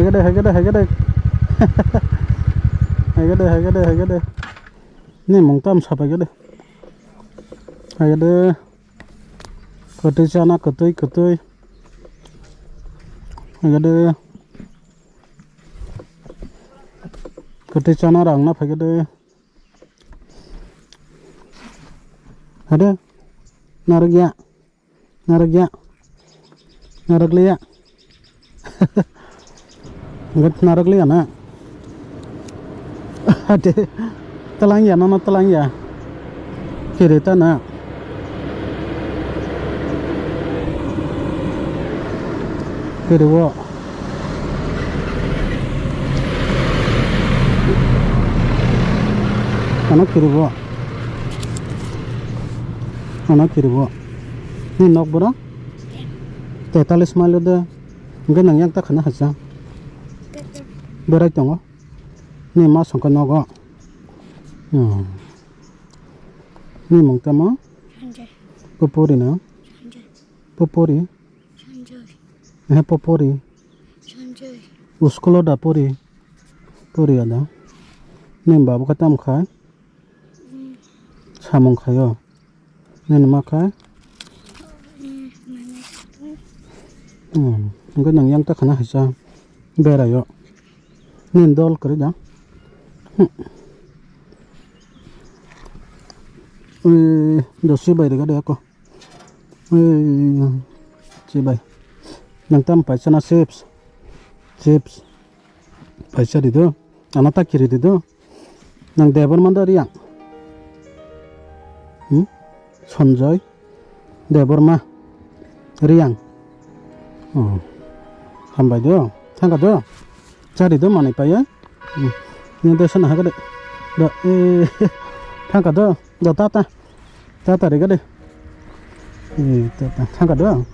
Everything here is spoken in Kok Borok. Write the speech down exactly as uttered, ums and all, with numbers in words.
Haigade, haigade, haigade. Haigade, haigade, haigade. Ni mung tam sa paigade. Haigade. Kwtwi chana, kwtwi, kwtwi. Haigade. Kwtwi chana rang na phaigade. Haide. Narwkya. Narwkya. Narwkliya. Hwnkhe narwkliya na. Haide. Twlangya, nono twlangya. Kiri ta na. Kiri o. Ano kiri o. Ano kiri o. Ni nok boro? Tetalis mile de. Hwnkhe nang yang ta khana hacha. Berai tongo. Ni ma songkha nogo. Hmm. Ni mung tamo? Sanjay. Popori no? Sanjay. Popori? Sanjay. He popori? Sanjay. Uskulo da pori? Pori ada. Ni babu kha tam khai? Hmm. Samung khayo. Nini ma kha? Hmm, mane. Hmm, hwnkhe nang yang ta khana hacha beraio. Nini dol kwrwi da. Hmm. Ui, dosi bai rega de ako. Ui, si bai. Nang tam paisa na chips. Chips. Paisa rido. Ano ta kiri rido. Nang Debbarma da Riyang? Hmm? Sanjay Debbarma Riyang. Oh. Hambai do. Thangka do. Chari do manai paiya. Hmm. Ni do sana hagade. Do, eh, thangka do. Do tata. Tata rigade. Eh, tata. Thangka do.